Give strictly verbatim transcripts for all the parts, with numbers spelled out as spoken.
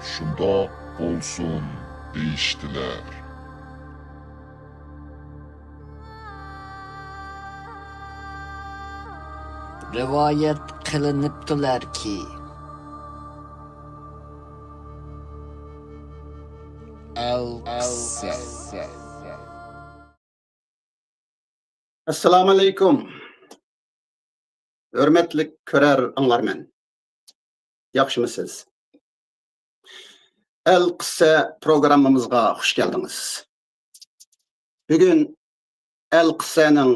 شۇنداق بولسۇن دېيىشتىلەر. رىۋايەت قىلىنىپتۇلەركى، ئەلقىسسە. ئەسسالامۇئەلەيكۇم، ھۆرمەتلىك كۆرەر ئاڭلارمەن. ياخشىمۇسىز؟ ئەلقىسسە پروگراممىمىزغا خۇش كەلدىڭىز. بۈگۈن ئەلقىسسەنىڭ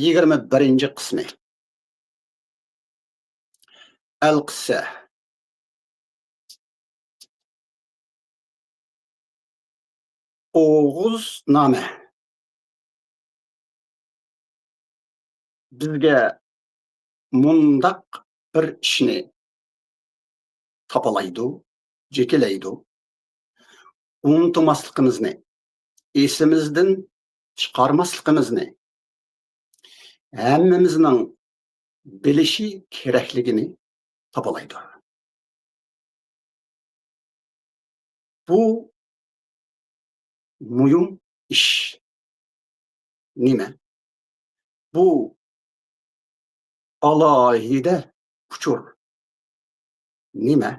يىگىرمە بىرىنچى قىسمى. ئەلقىسسە. ئوغۇزنامە بىزگە مۇنداق بىر ئىشنى تاپىلايدۇ، جېكىلەيدۇ. ئۇنتۇماسلىقىمىزنى، ئېسىمىزدىن چىقارماسلىقىمىزنى، ھەممىمىزنىڭ بىلىشى كېرەكلىكىنى تاپىلايدۇ. بۇ مۇھىم ئىش. نېمە؟ بۇ ئالاھىدە ئۇچۇر. نېمە؟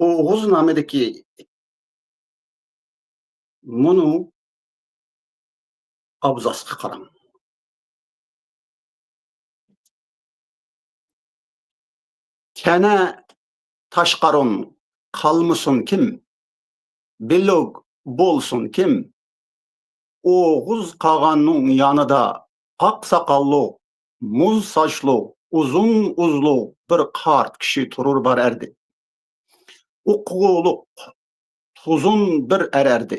ئوغۇزنامىدىكى مۇنۇ ئابزاسقا قاراڭ. كەنە تاشقارۇن قالمىسۇن كىم، بىلوگ بولسۇن كىم، ئوغۇز قاغاننىڭ يانىدا ئاق ساقاللىق، مۇز ساچلىق، ئۇزۇن ئۇزلۇق بىر قارت كىشى تۇرۇر بار ئەردى. ئۇقۇلۇق، تۇزۇن بىر ئەر ئەردى.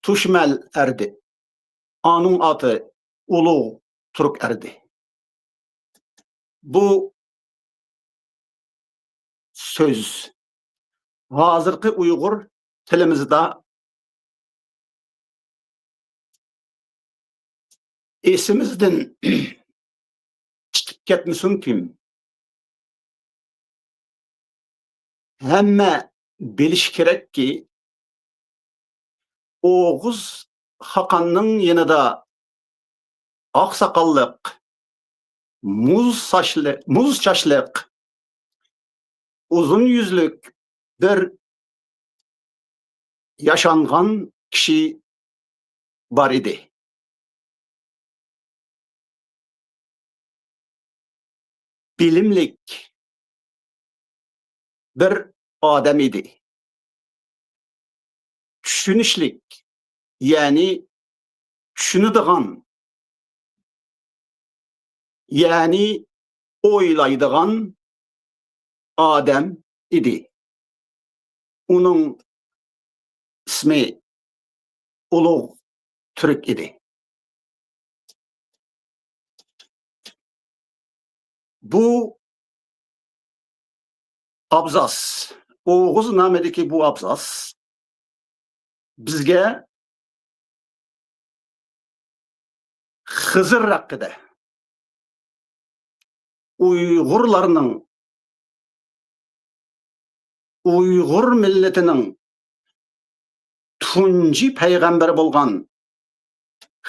تۈشمەل ئەردى. ئانىڭ ئاتى ئۇلۇغ تۈرك ئەردى. بۇ سۆز ھازىرقى ئۇيغۇر تىلىمىزدا ئېسىمىزدىن چىقىپ كەتمىسۇنكى، ھەممە بىلىشى كېرەككى، ئوغۇز خاقاننىڭ يېنىدا ئاق ساقاللىق، مۇز ساچلىق، مۇز چاچلىق، ئۇزۇن يۈزلۈك بىر ياشانغان كىشى بار ئىدى. بىلىملىك بىر ئادەم ئىدى. چۈشىنىشلىك، يەنى چۈشىنىدىغان، يەنى ئويلايدىغان ئادەم ئىدى. ئۇنىڭ ئىسمى ئۇلۇغ تۈرك ئىدى. بۇ ئابزاس، ئوغۇزنامىدىكى بۇ ئابزاس بىزگە خىزىر ھەققىدە، ئۇيغۇرلارنىڭ، ئۇيغۇر مىللىتىنىڭ تۇنجى پەيغەمبىرى بولغان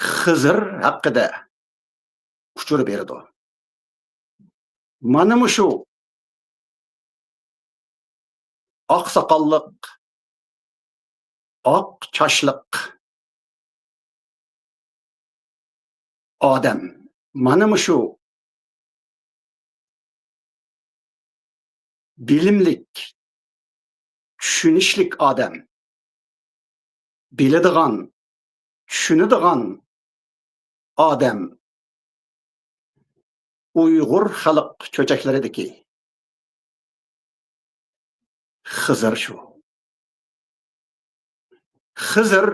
خىزىر ھەققىدە ئۇچۇر بېرىدۇ. مانا مۇشۇ ئاق ساقاللىق، ئاق چاچلىق ئادەم، مانا مۇشۇ بىلىملىك، چۈشىنىشلىك ئادەم، بىلىدىغان، چۈشىنىدىغان ئادەم ئۇيغۇر خەلق چۆچەكلىرىدىكى خىزىر شۇ. خىزىر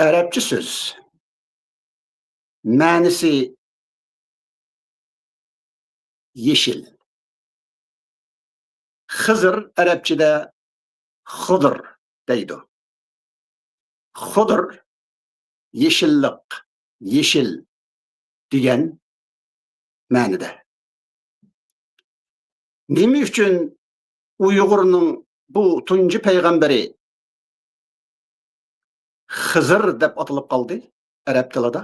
ئەرەبچە سۆز. مەنىسى يېشىل. خىزىر ئەرەبچىدە خۇدۇر دەيدۇ. خۇدۇر، يېشىللىق، يېشىل دېگەن مەنىدە. نېمە ئۈچۈن ئۇيغۇرنىڭ بۇ تۇنجى پەيغەمبىرى خىزىر دەپ ئاتىلىپ قالدى ئەرەب تىلىدا؟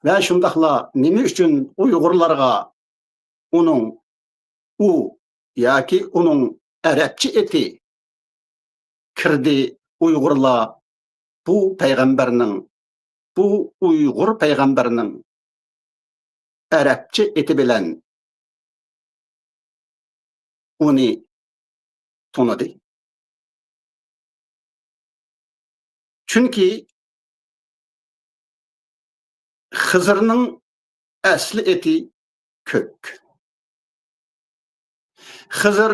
ۋە شۇنداقلا نېمە ئۈچۈن ئۇيغۇرلارغا ئۇنىڭ ئۇ ياكى ئۇنىڭ ئەرەبچە ئېتى كىردى؟ ئۇيغۇرلار بۇ پەيغەمبەرنىڭ، بۇ ئۇيغۇر پەيغەمبەرنىڭ ئەرەبچە ئېتى بىلەن ئۇنى تونۇدى. چۈنكى خىزىرنىڭ ئەسلى ئېتى كۆك. خىزىر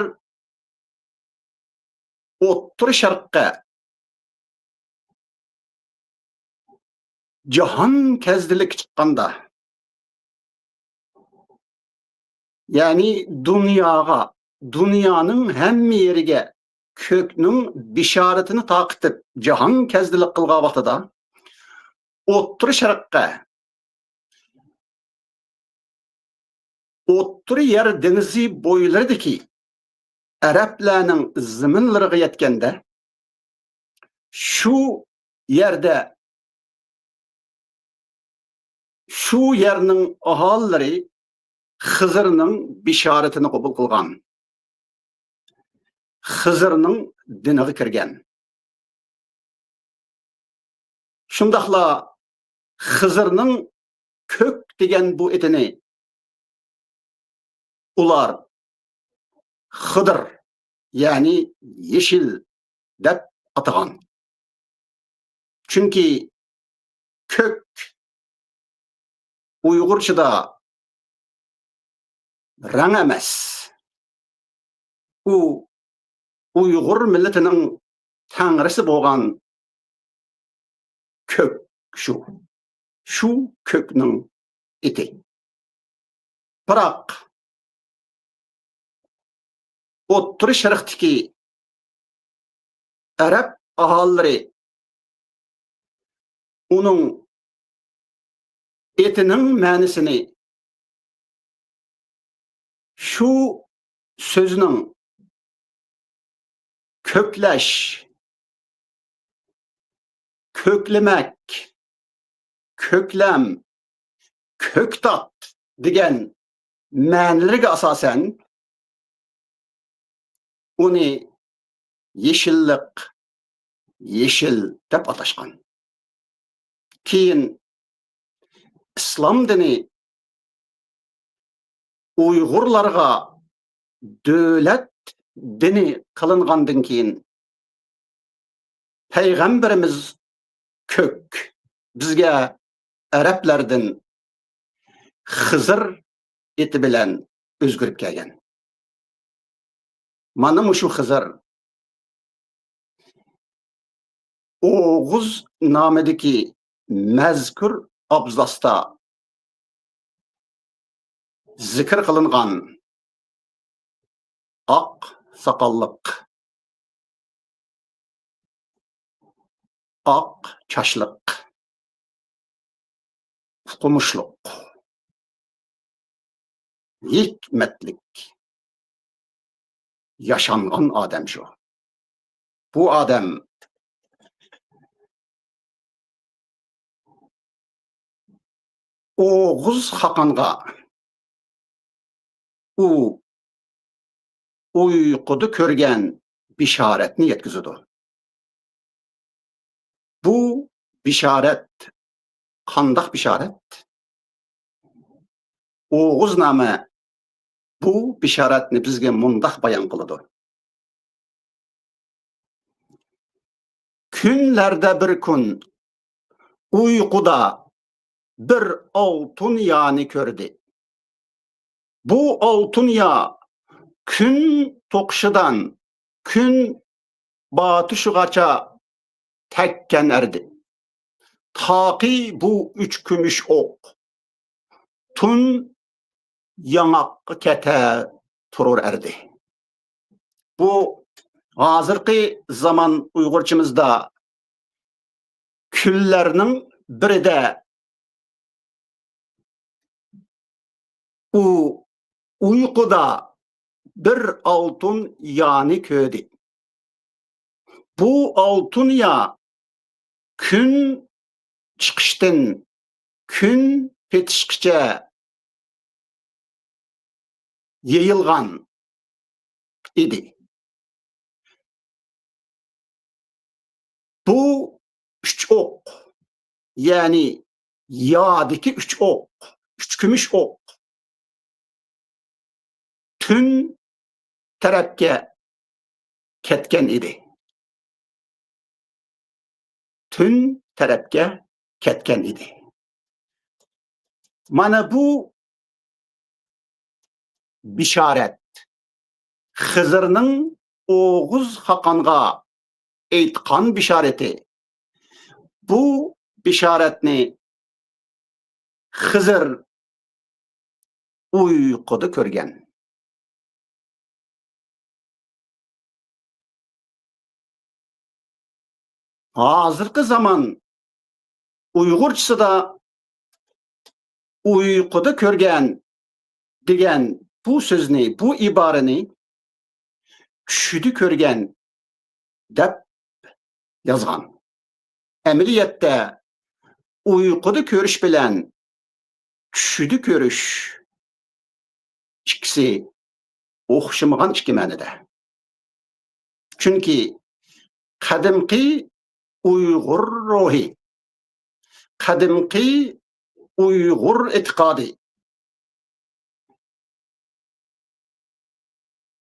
ئوتتۇرا شەرققە جاھان كەزدىلىككە چىققاندا، يەنى دۇنياغا، دۇنيانىڭ ھەممە يېرىگە كۆكنىڭ بېشارىتىنى تارقىتىپ، جاھان كەزدىلىك قىلغان ۋاقتىدا، ئوتتۇرا شەرققە، ئوتتۇرا يەر دېڭىزى بويلىرىدىكى ئەرەبلەرنىڭ زېمىنلىرىغا يەتكەندە، شۇ يەردە، شۇ يەرنىڭ ئاھالىلىرى خىزىرنىڭ بېشارىتىنى قوبۇل قىلغان، خىزىرنىڭ دىنىغا كىرگەن. شۇنداقلا خىزىرنىڭ كۆك دېگەن بۇ ئېتىنى ئۇلار خىدىر، يەنى يېشىل دەپ ئاتىغان. چۈنكى كۆك ئۇيغۇرچىدا رەڭ ئەمەس. ئۇ ئۇيغۇر مىللىتىنىڭ تەڭرىسى بولغان كۆك شۇ. شۇ كۆكنىڭ ئېتى. بىراق، ئوتتۇرا شەرقتىكى ئەرەب ئاھالىلىرى ئۇنىڭ ئېتىنىڭ مەنىسىنى شۇ سۆزنىڭ كۆكلەش، كۆكلىمەك، كۆكلەم، كۆكتات دېگەن مەنىلىرىگە ئاساسەن، ئۇنى يېشىللىق، يېشىل دەپ ئاتاشقان. كېيىن ئىسلام دىنى ئۇيغۇرلارغا دۆلەت دىنى قىلىنغاندىن كېيىن، پەيغەمبىرىمىز كۆك بىزگە ئەرەبلەردىن خىزىر ئېتى بىلەن ئۆزگىرىپ كەلگەن. مانا مۇشۇ خىزىر ئوغۇز نامىدىكى مەزكۇر ئابزاستا زىكىر قىلىنغان ئاق ساقاللىق، ئاق چاچلىق، ئوقۇمۇشلۇق، ھېكمەتلىك ياشانغان ئادەم شۇ. بۇ ئادەم ئوغۇز خاقانغا ئۇ ئۇيقۇدا كۆرگەن بېشارەتنى يەتكۈزىدۇ. بۇ بېشارەت قانداق بېشارەت؟ ئوغۇزنامە بۇ بېشارەتنى بىزگە مۇنداق بايان قىلىدۇ. كۈنلەردە بىر كۈن ئۇيقۇدا بىر ئالتۇن يانى كۆردى. بۇ ئالتۇن يا كۈن توقۇشىدان كۈن باتۇشىغاچا تەگكەن ئەردى. تاقى بۇ ئۈچ كۈمۈش ئوق تۇن ياڭاققا كەتە تۇرۇر ئەردى. بۇ ھازىرقى زامان ئۇيغۇرچىمىزدا كۈنلەرنىڭ بىرىدە ئۇ ئۇيقۇدا بىر ئالتۇن يانى كۆردى. بۇ ئالتۇن يا كۈن چىقىشتىن كۈن پېتىشقىچە يېيىلغان ئىدى. بۇ ئۈچ ئوق، يەنى يادىكى ئۈچ ئوق، ئۈچ كۈمۈش ئوق تۈن تەرەپكە كەتكەن ئىدى. تۈن تەرەپكە كەتكەن ئىدى. مانا بۇ بېشارەت، خىزىرنىڭ ئوغۇز خاقانغا ئېيتقان بېشارىتى. بۇ بېشارەتنى خىزىر ئۇيقۇدا كۆرگەن. ھازىرقى زامان ئۇيغۇرچىسىدا ئۇيقۇدا كۆرگەن دېگەن بۇ سۆزنى، بۇ ئىبارىنى چۈشىدە كۆرگەن دەپ يازغان. ئەمەلىيەتتە ئۇيقۇدا كۆرۈش بىلەن چۈشىدە كۆرۈش ئىككىسى ئوخشىمىغان ئىككى مەنىدە. چۈنكى قەدىمكى ئۇيغۇر روھى، قەدىمكى ئۇيغۇر ئېتىقادى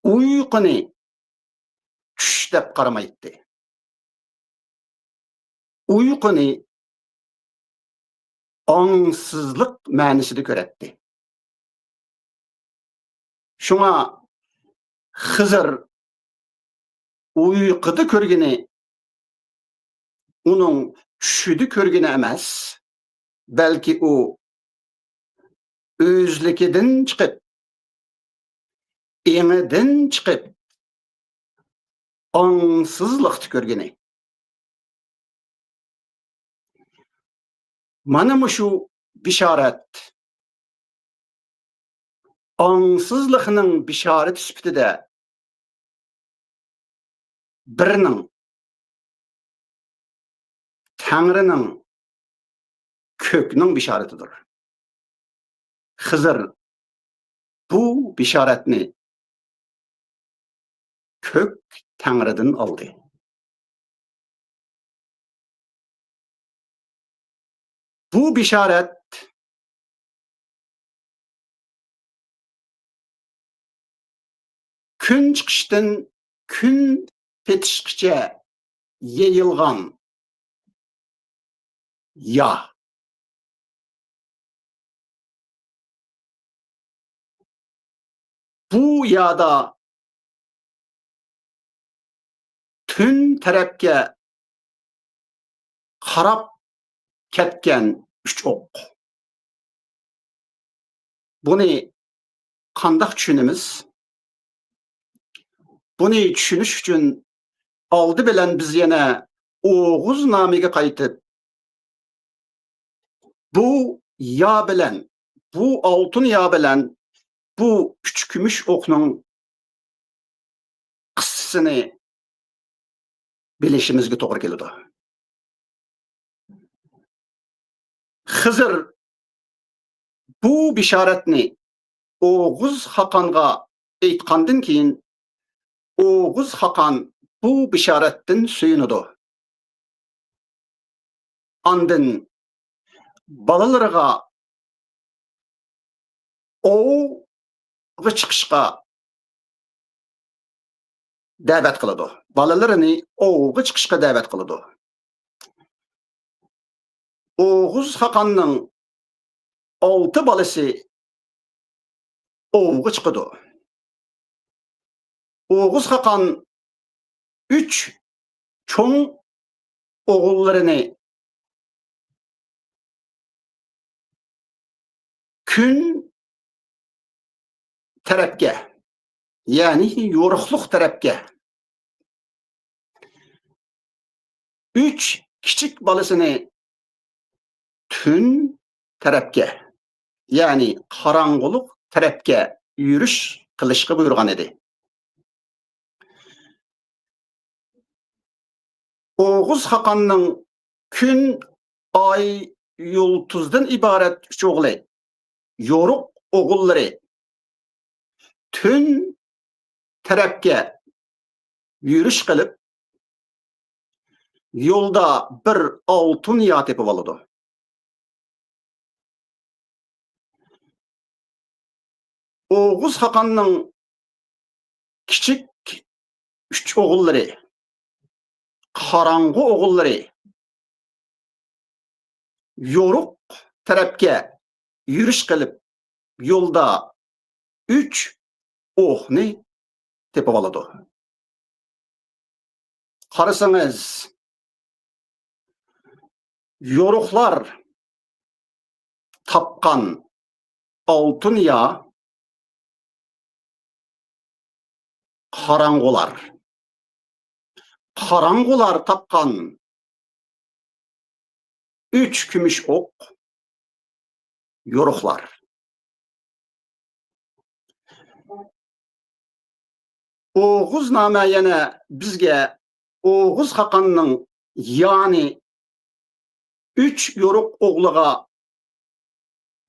ئۇيقۇنى چۈش دەپ قارىمايتتى. ئۇيقۇنى ئاڭسىزلىق مەنىسىدە كۆرەتتى. شۇڭا خىزىر ئۇيقۇدا كۆرگىنى ئۇنىڭ چۈشىدە كۆرگىنى ئەمەس، بەلكى ئۇ ئۆزلۈكىدىن چىقىپ، ئېڭىدىن چىقىپ، ئاڭسىزلىقتا كۆرگىنى. مانا مۇشۇ بېشارەت ئاڭسىزلىقنىڭ بېشارىتى سۈپىتىدە بىرنىڭ، تەڭرىنىڭ، كۆكنىڭ بېشارىتىدۇر. خىزىر بۇ بېشارەتنى كۆك تەڭرىدىن ئالدى. بۇ بېشارەت كۈن چىقىشتىن كۈن پېتىشقىچە يېيىلغان يا. بۇ يادا تۈن تەرەپكە قاراپ كەتكەن ئۈچ ئوق. بۇنى قانداق چۈشىنىمىز؟ بۇنى چۈشىنىش ئۈچۈن ئالدى بىلەن بىز يەنە ئوغۇز نامىگە قايتىپ، بۇ يا بىلەن، بۇ ئالتۇن يا بىلەن بۇ ئۈچ كۈمۈش ئوقنىڭ قىسسىسىنى بىلىشىمىزگە توغرا كېلىدۇ. خىزىر بۇ بېشارەتنى ئوغۇز خاقانغا ئېيتقاندىن كېيىن، ئوغۇز خاقان بۇ بېشارەتتىن سۆيۈنىدۇ. ئاندىن بالىلىرىغا ئوۋغا چىقىشقا دەۋەت قىلىدۇ. بالىلىرىنى ئوۋغا چىقىشقا دەۋەت قىلىدۇ. ئوغۇز خاقاننىڭ ئالتە بالىسى ئوۋغا چىقىدۇ. ئوغۇز خاقان ئۈچ چوڭ ئوغۇللىرىنى كۈن تەرەپكە، يەنى يورۇقلۇق تەرەپكە، ئۈچ كىچىك بالىسىنى تۈن تەرەپكە، يەنى قاراڭغۇلۇق تەرەپكە يۈرۈش قىلىشقا بۇيرۇغان ئىدى. ئوغۇز خاقاننىڭ كۈن، ئاي، يۇلتۇزدىن ئىبارەت ئۈچ ئوغلى، يورۇق ئوغۇللىرى تۈن تەرەپكە يۈرۈش قىلىپ، يولدا بىر ئالتۇن يا تېپىۋالىدۇ. ئوغۇز خاقاننىڭ كىچىك ئۈچ ئوغۇللىرى، قاراڭغۇ ئوغۇللىرى يورۇق تەرەپكە يۈرۈش قىلىپ، يولدا ئۈچ ئوقنى تېپىۋالىدۇ. قارىسىڭىز، يورۇقلار تاپقان ئالتۇن يا، قاراڭغۇلار، قاراڭغۇلار تاپقان ئۈچ كۈمۈش ئوق، يورۇقلار. ئوغۇزنامە يەنە بىزگە ئوغۇز خاقاننىڭ يانى ئۈچ يورۇق ئوغلىغا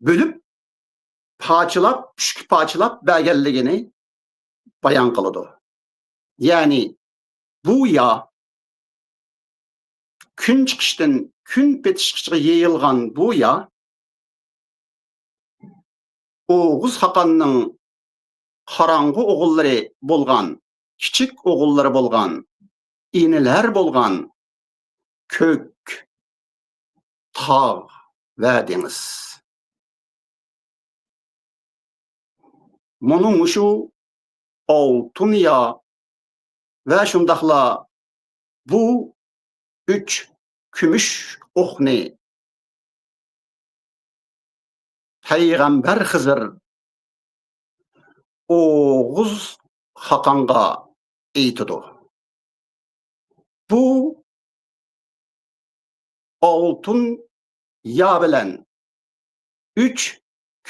بۆلۈپ، پارچىلاپ، ئۈچكە پارچىلاپ بەرگەنلىكىنى بايان قىلىدۇ. يەنى بۇ يا، كۈن چىقىشتىن كۈن پېتىشقىچە يېيىلغان بۇ يا، ئوغۇز خاقاننىڭ قاراڭغۇ ئوغۇللىرى بولغان، كىچىك ئوغۇللىرى بولغان، ئىنىلەر بولغان كۆك تاغ ۋە دېڭىز. مانا مۇشۇ ئالتۇن يا ۋە شۇنداقلا بۇ ئۈچ كۈمۈش ئوقنى پەيغەمبەر خىزىر ئوغۇز خاقانغا ئېيتىدۇ. بۇ ئالتۇن يا بىلەن ئۈچ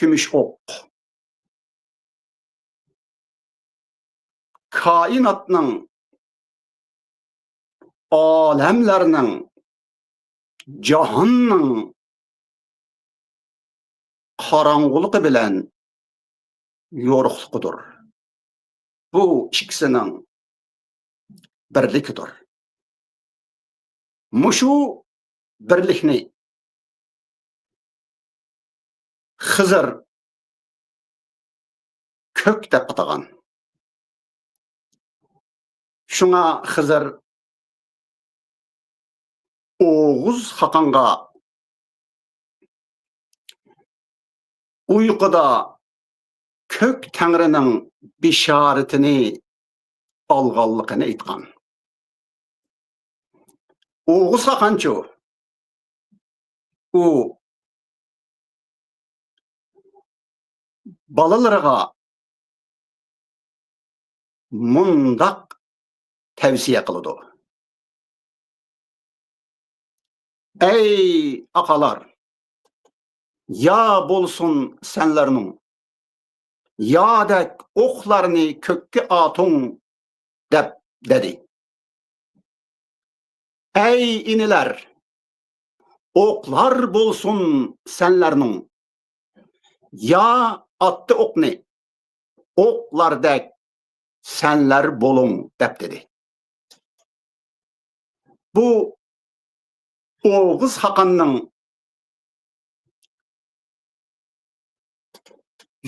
كۈمۈش ئوق كائىناتنىڭ، ئالەملەرنىڭ، جاھاننىڭ قاراڭغۇلۇقى بىلەن يورۇقلۇقىدۇر. بۇ ئىككىسىنىڭ بىرلىكىدۇر. مۇشۇ بىرلىكنى خىزىر كۆك دەپ ئاتىغان. شۇڭا خىزىر ئوغۇز خاقانغا ئۇيقۇدا كۆك تەڭرىنىڭ بېشارىتىنى ئالغانلىقىنى ئېيتقان. ئوغۇز خاقانچۇ؟ ئۇ بالىلىرىغا مۇنداق تەۋسىيە قىلىدۇ: «ئەي ئاقالار، يا بولسۇن سەنلەرنىڭ، يادەك ئوقلارنى كۆككە ئاتۇڭ» دەپ دېدى. «ئەي ئىنىلەر، ئوقلار بولسۇن سەنلەرنىڭ، يا ئاتتى ئوقنى، ئوقلاردەك سەنلەر بولۇڭ» دەپ دېدى. بۇ ئوغۇز خاقاننىڭ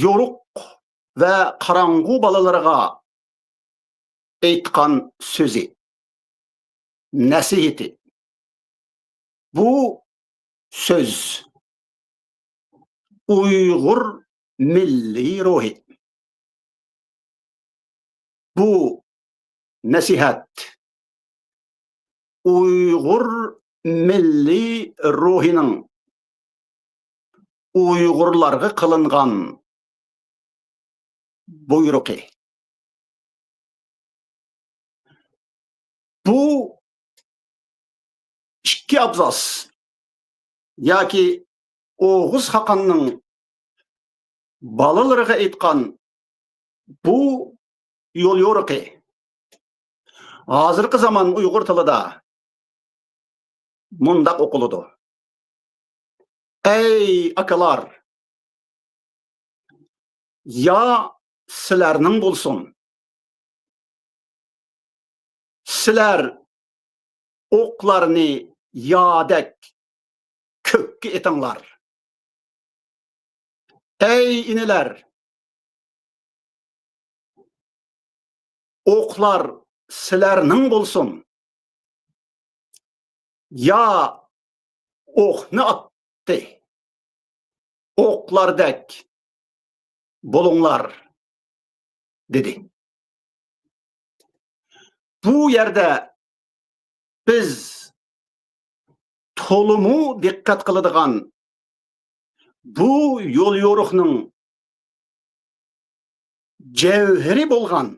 يورۇق ۋە قاراڭغۇ بالىلىرىغا ئېيتقان سۆزى، نەسىھىتى. بۇ سۆز ئۇيغۇر مىللىي روھى. بۇ نەسىھەت ئۇيغۇر مىللىي روھىنىڭ ئۇيغۇرلارغا قىلىنغان بۇيرۇقى. بۇ ئىككى ئابزاس ياكى ئوغۇز خاقاننىڭ بالىلىرىغا ئېيتقان بۇ يول يورۇقى ھازىرقى زامان ئۇيغۇر تىلىدا مۇنداق ئوقۇلىدۇ: ئەي ئاكىلار، يا سىلەرنىڭ بولسۇن، سىلەر ئوقلارنى يادەك كۆككە ئېتىڭلار. ئەي ئىنىلەر، ئوقلار سىلەرنىڭ بولسۇن. يا ئوقنى ئاتتى. ئوقلاردەك بولۇڭلار، دېدى. بۇ يەردە بىز تولىمۇ دىققەت قىلىدىغان، بۇ يوليورۇقنىڭ جەۋھىرى بولغان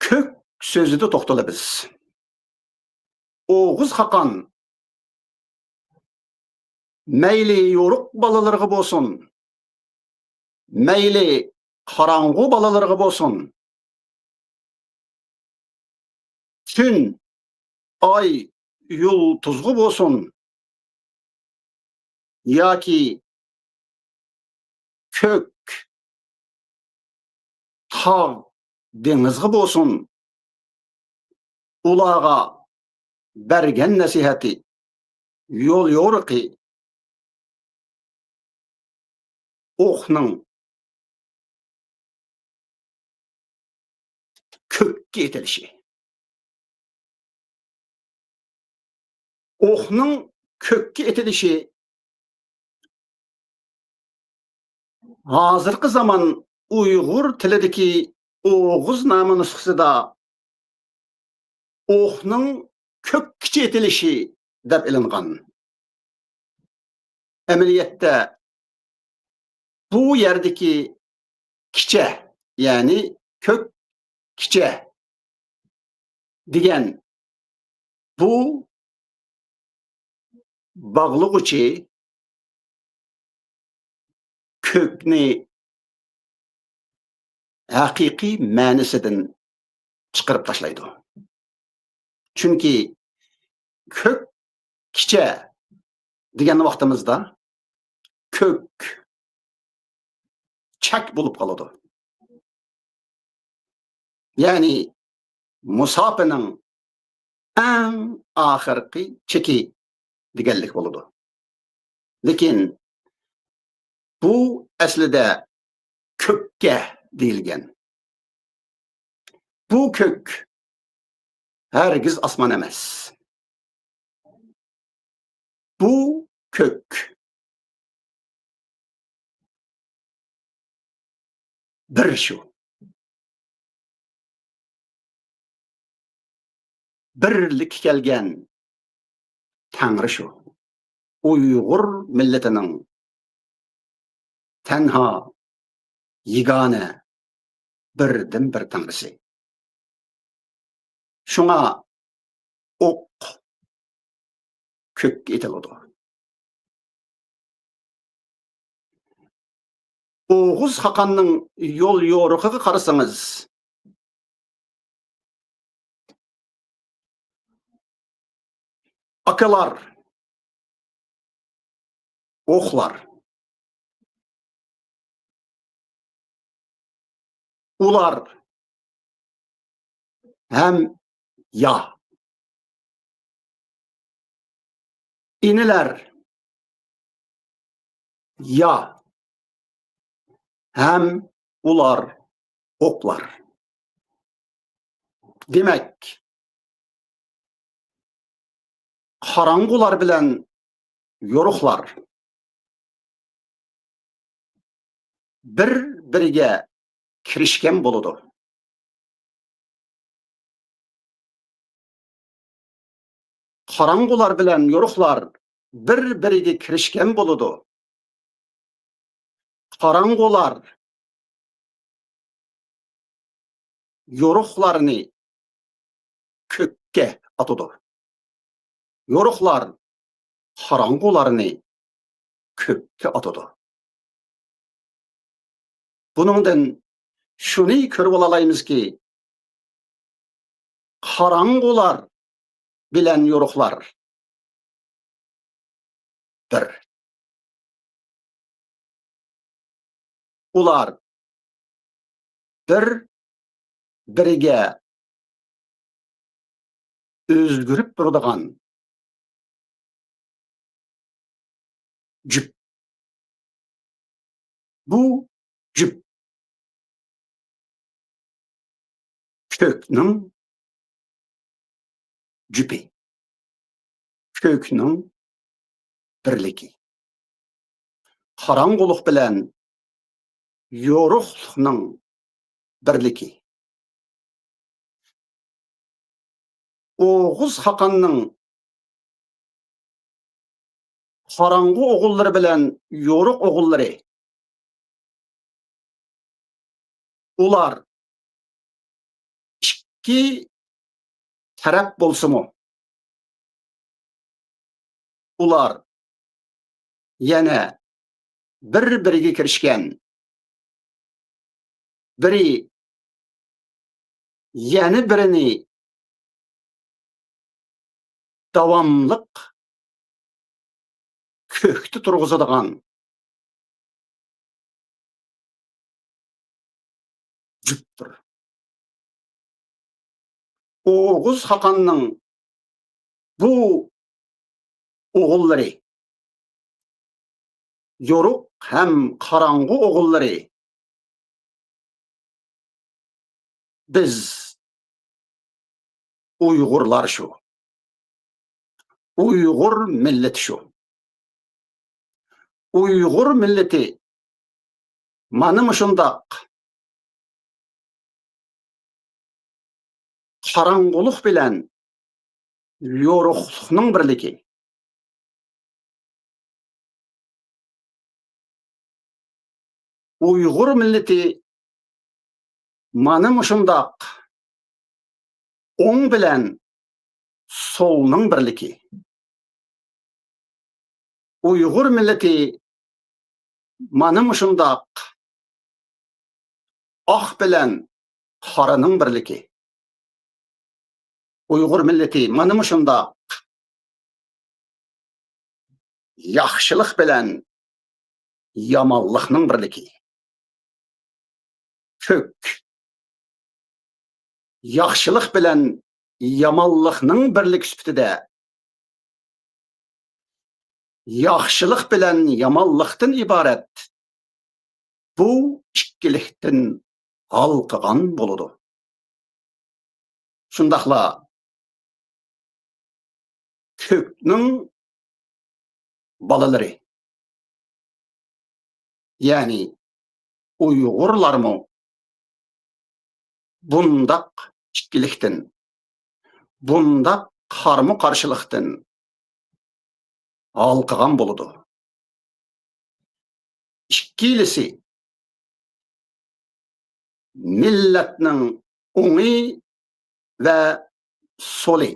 كۆك سۆزىدە توختىلىمىز. ئوغۇز خاقان مەيلى يورۇق بالىلىرىغا بولسۇن، مەيلى قاراڭغۇ بالىلىرىغا بولسۇن، تۈن، ئاي، يۇلتۇزغا بولسۇن، ياكى كۆك، تاغ، دېڭىزغا بولسۇن، ئۇلارغا بەرگەن نەسىھەتى، يوليورۇقى، ئوقنىڭ كۆككە ئېتىلىشى. ئوقنىڭ كۆككە ئېتىلىشى ھازىرقى زامان ئۇيغۇر تىلىدىكى ئوغۇزنامە نۇسخىسىدا ئوقنىڭ كۆككىچە ئېتىلىشى دەپ ئېلىنغان. ئەمەلىيەتتە بۇ يەردىكى كىچە، يەنى كۆك كىچە دېگەن بۇ باغلىغۇچى كۆكنى ھەقىقىي مەنىسىدىن چىقىرىپ تاشلايدۇ. چۈنكى كۆك كىچە دېگەن ۋاقتىمىزدا كۆك چەك بولۇپ قالىدۇ. يەنى مۇساپىنىڭ ئەڭ ئاخىرقى چېكى دېگەنلىك بولىدۇ. لېكىن بۇ ئەسلىدە كۆككە دېيىلگەن. بۇ كۆك ھەرگىز ئاسمان ئەمەس. بۇ كۆك بىر شۇ. بىرلىككە كەلگەن تەڭرى شۇ. ئۇيغۇر مىللىتىنىڭ تەنھا، يېگانە، بىردىنبىر تەڭرىسى. شۇڭا ئوق كۆككە ئېتىلىدۇ. ئوغۇز خاقاننىڭ يوليورۇقىغا قارىسىڭىز، ئاكىلار، ئوقلار، ئۇلار ھەم يا، ئىنىلەر، يا، ھەم ئۇلار ئوقلار. دېمەك، قاراڭغۇلار بىلەن يورۇقلار بىر-بىرىگە كىرىشكەن بولىدۇ. قاراڭغۇلار بىلەن يورۇقلار بىر-بىرىگە كىرىشكەن بولىدۇ. قاراڭغۇلار يورۇقلارنى كۆككە ئاتىدۇ. يورۇقلار قاراڭغۇلارنى كۆككە ئاتىدۇ. بۇنىڭدىن شۇنى كۆرۈۋالالايمىزكى، قاراڭغۇلار بىلەن يورۇقلار بىر. ئۇلار بىر-بىرىگە ئۆزگىرىپ تۇرىدىغان جۈپ. بۇ جۈپ كۆكنىڭ جۈپى، كۆكنىڭ بىرلىكى. قاراڭغۇلۇق بىلەن يورۇقلۇقنىڭ بىرلىكى. ئوغۇز خاقاننىڭ قاراڭغۇ ئوغۇللىرى بىلەن يورۇق ئوغۇللىرى، ئۇلار ئىككى تەرەپ بولسىمۇ، ئۇلار يەنە بىر-بىرىگە كىرىشكەن، بىرى يەنە بىرىنى داۋاملىق كۆكتە تۇرغۇزىدىغان جۈپتۇر. ئوغۇز خاقاننىڭ بۇ ئوغۇللىرى، يورۇق ھەم قاراڭغۇ ئوغۇللىرى، بىز ئۇيغۇرلار شۇ. ئۇيغۇر مىللىتى شۇ. ئۇيغۇر مىللىتى مانا مۇشۇنداق قاراڭغۇلۇق بىلەن يورۇقلۇقنىڭ بىرلىكى. ئۇيغۇر مىللىتى مانا مۇشۇنداق ئوڭ بىلەن سولنىڭ بىرلىكى. ئۇيغۇر مىللىتى مانا مۇشۇنداق ئاق بىلەن قارىنىڭ بىرلىكى. ئۇيغۇر مىللىتى مانا مۇشۇنداق ياخشىلىق بىلەن يامانلىقنىڭ بىرلىكى. كۆك ياخشىلىق بىلەن يامانلىقنىڭ بىرلىكى سۈپىتىدە، ياخشىلىق بىلەن يامانلىقتىن ئىبارەت بۇ ئىككىلىكتىن ھالقىغان بولىدۇ. شۇنداقلا كۆكنىڭ بالىلىرى، يەنى ئۇيغۇرلارمۇ بۇنداق ئىككىلىكتىن، بۇنداق قارمۇ قارشىلىقتىن ھالقىغان بولىدۇ. ئىككىلىسى مىللەتنىڭ ئوڭى ۋە سولى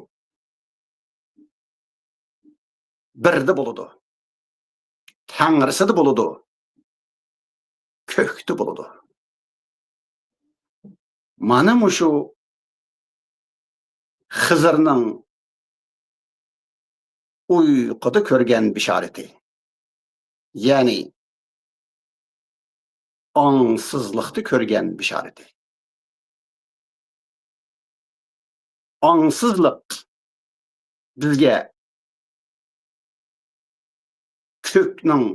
بىردە بولىدۇ. تەڭرىسىدە بولىدۇ. كۆكتە بولىدۇ. مانا مۇشۇ خىزىرنىڭ ئۇيقۇدا كۆرگەن بېشارىتى، يەنى ئاڭسىزلىقتا كۆرگەن بېشارىتى. ئاڭسىزلىق بىزگە كۆكنىڭ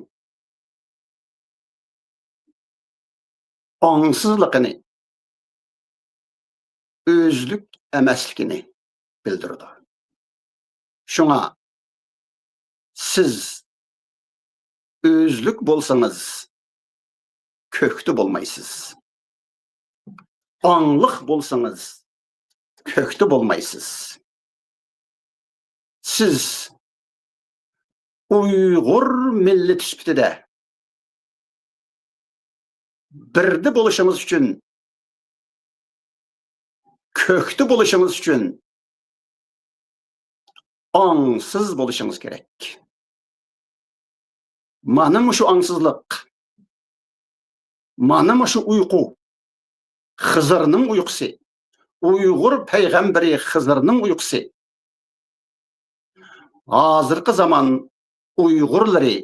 ئاڭسىزلىقىنى، ئۆزلۈك ئەمەسلىكىنى بىلدۈرىدۇ. شۇڭا سىز ئۆزلۈك بولسىڭىز، كۆكتە بولمايسىز. ئاڭلىق بولسىڭىز، كۆكتە بولمايسىز. سىز ئۇيغۇر مىللىتى سۈپىتىدە بىردە بولۇشىڭىز ئۈچۈن، كۆكتە بولۇشىڭىز ئۈچۈن ئاڭسىز بولۇشىڭىز كېرەك. مانا مۇشۇ ئاڭسىزلىق، مانا مۇشۇ ئۇيقۇ، خىزىرنىڭ ئۇيقۇسى، ئۇيغۇر پەيغەمبىرى خىزىرنىڭ ئۇيقۇسى. ھازىرقى زامان ئۇيغۇرلىرى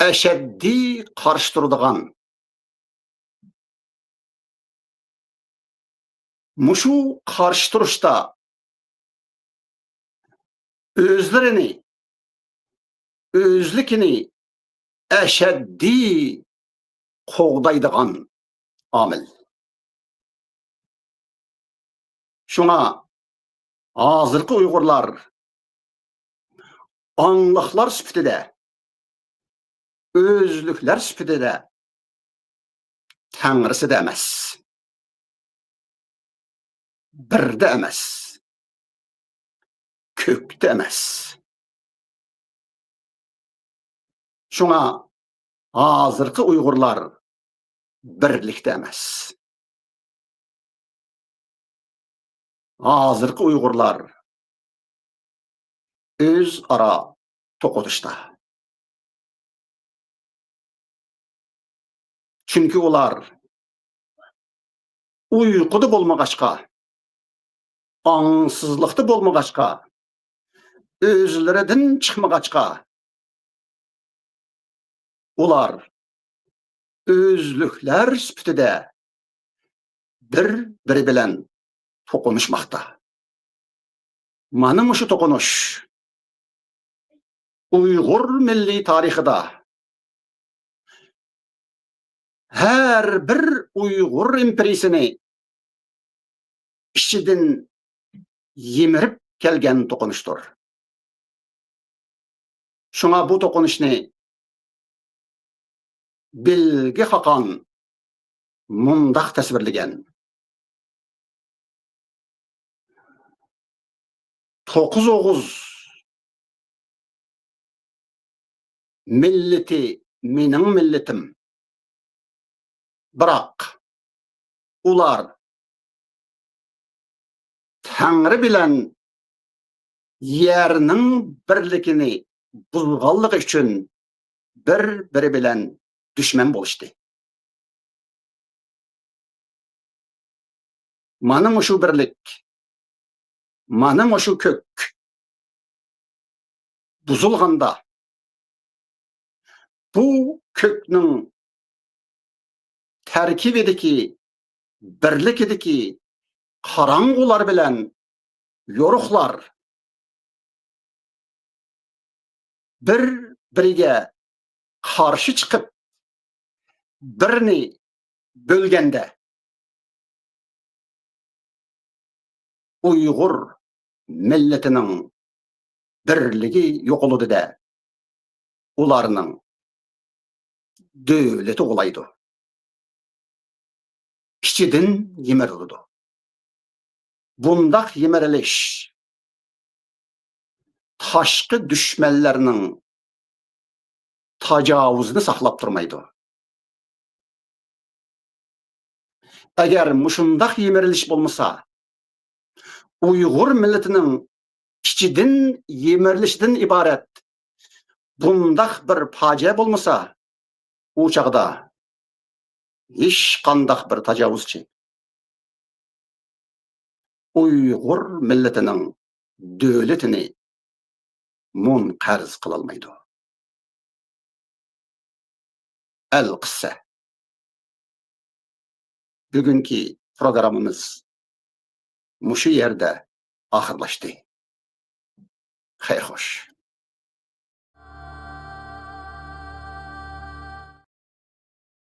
ئەشەددىي قارشى تۇرىدىغان، مۇشۇ قارشى تۇرۇشتا ئۆزلىرىنى، ئۆزلۈكىنى ئەشەددىي قوغدايدىغان ئامىل. شۇڭا ھازىرقى ئۇيغۇرلار ئاڭلىقلار سۈپىتىدە، ئۆزلۈكلەر سۈپىتىدە تەڭرىسىدە ئەمەس، بىردە ئەمەس، كۆكتە ئەمەس. شۇڭا ھازىرقى ئۇيغۇرلار بىرلىكتە ئەمەس. ھازىرقى ئۇيغۇرلار ئۆزئارا توقۇنۇشتا. چۈنكى ئۇلار ئۇيقۇدا بولمىغاچقا، ئاڭسىزلىقتا بولمىغاچقا، ئۆزلىرىدىن چىقمىغاچقا، ئۇلار ئۆزلۈكلەر سۈپىتىدە بىر-بىرى بىلەن توقۇنۇشماقتا. مانا مۇشۇ توقۇنۇش ئۇيغۇر مىللىي تارىخىدا ھەر بىر ئۇيغۇر ئىمپېرىيىسىنى ئىچىدىن يىمىرىپ كەلگەن توقۇنۇشتۇر. شۇڭا بۇ توقۇنۇشنى بىلگە خاقان مۇنداق تەسۋىرلىگەن: توققۇز ئوغۇز مىللىتى مېنىڭ مىللىتىم. بىراق ئۇلار تەڭرى بىلەن يەرنىڭ بىرلىكىنى بۇزغانلىقى ئۈچۈن بىر-بىرى بىلەن دۈشمەن بولۇشتى. مانا مۇشۇ بىرلىك، مانا مۇشۇ كۆك بۇزۇلغاندا، بۇ كۆكنىڭ تەركىبىدىكى، بىرلىكىدىكى قاراڭغۇلار بىلەن يورۇقلار بىر-بىرىگە قارشى چىقىپ، بىرنى بۆلگەندە، ئۇيغۇر مىللىتىنىڭ بىرلىكى يوقىلىدۇ-دە، ئۇلارنىڭ دۆلىتى غۇلايدۇ، ئىچىدىن يىمىرىلىدۇ. بۇنداق يىمىرىلىش تاشقى دۈشمەنلەرنىڭ تاجاۋۇزىنى ساقلاپ تۇرمايدۇ. ئەگەر مۇشۇنداق يىمىرىلىش بولمىسا، ئۇيغۇر مىللىتىنىڭ ئىچىدىن يىمىرىلىشىدىن ئىبارەت بۇنداق بىر پاجىئە بولمىسا، ئۇ چاغدا ھېچقانداق بىر تاجاۋۇزچى ئۇيغۇر مىللىتىنىڭ دۆلىتىنى مۇنقەرز قىلالمايدۇ. ئەلقىسسە، بۈگۈنكى پروگراممىمىز مۇشۇ يەردە ئاخىرلاشتى. خەير خوش.